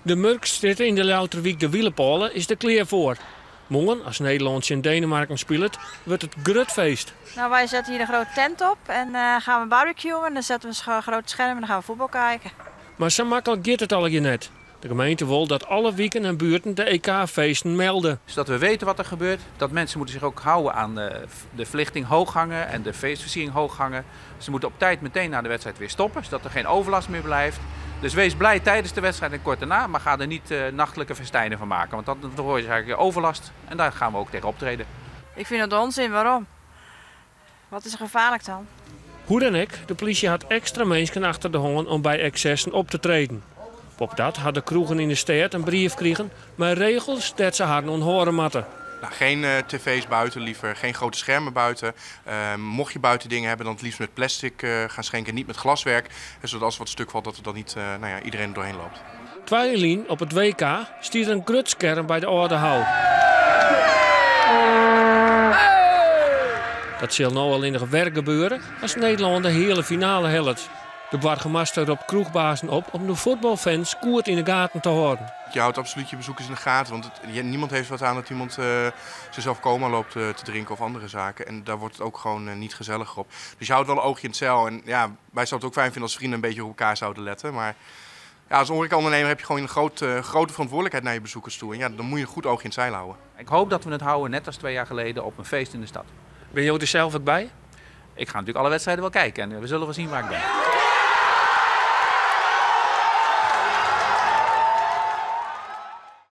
De Murkstrjitte yn de Ljouwerter wyk De Wielepôle is der klear foar. Moarn, as Nederlân tsjin Denemarken spilet, wurdt it grut feest. Nou, wij zetten hier een grote tent op en gaan we barbecuen. En dan zetten we een groot scherm en dan gaan we voetbal kijken. Mar sa maklik giet it allegear net. De gemeente wol dat alle wiken en buerten de EK-feesten melde. Zodat we weten wat er gebeurt. Dat mensen moeten zich ook houden aan de verlichting hoog hangen en de feestversiering hoog hangen. Ze moeten op tijd meteen na de wedstrijd weer stoppen, zodat er geen overlast meer blijft. Dus wees blij tijdens de wedstrijd en kort daarna, maar ga er niet nachtelijke festijnen van maken. Want dat veroorzaakt eigenlijk overlast en daar gaan we ook tegen optreden. Ik vind het onzin, waarom? Wat is er gevaarlijk dan? Hoe dan ek, de polysje hat ekstra minsken achter de hân om by eksessen op te treden. Boppedat ha de kroegen yn de stêd in brief krigen mei regels dêr't se harren oan hâlde moatte. Nou, geen tv's buiten liever, geen grote schermen buiten. Mocht je buiten dingen hebben, dan het liefst met plastic gaan schenken, niet met glaswerk. Zodat als er wat stuk valt, dat er dan niet nou ja, iedereen er doorheen loopt. 2 jier lyn op it WK stie der in grut skerm by de Aldehou. Dat sil no allinnich wer gebeure as Nederlân de heale finale hellet. De boargemaster ropt kroechbazen op om de fuotbalfans goed yn de gaten te hâlden. Je houdt absoluut je bezoekers in de gaten, want niemand heeft wat aan dat iemand zichzelf coma loopt te drinken of andere zaken. En daar wordt het ook gewoon niet gezelliger op. Dus je houdt wel een oogje in het zeil. En ja, wij zouden het ook fijn vinden als vrienden een beetje op elkaar zouden letten. Maar ja, als horecaondernemer heb je gewoon een grote verantwoordelijkheid naar je bezoekers toe. En ja, dan moet je een goed oogje in het zeil houden. Ik hoop dat we het houden, net als 2 jaar geleden, op een feest in de stad. Ben je er zelf ook bij? Ik ga natuurlijk alle wedstrijden wel kijken en we zullen wel zien waar ik ben.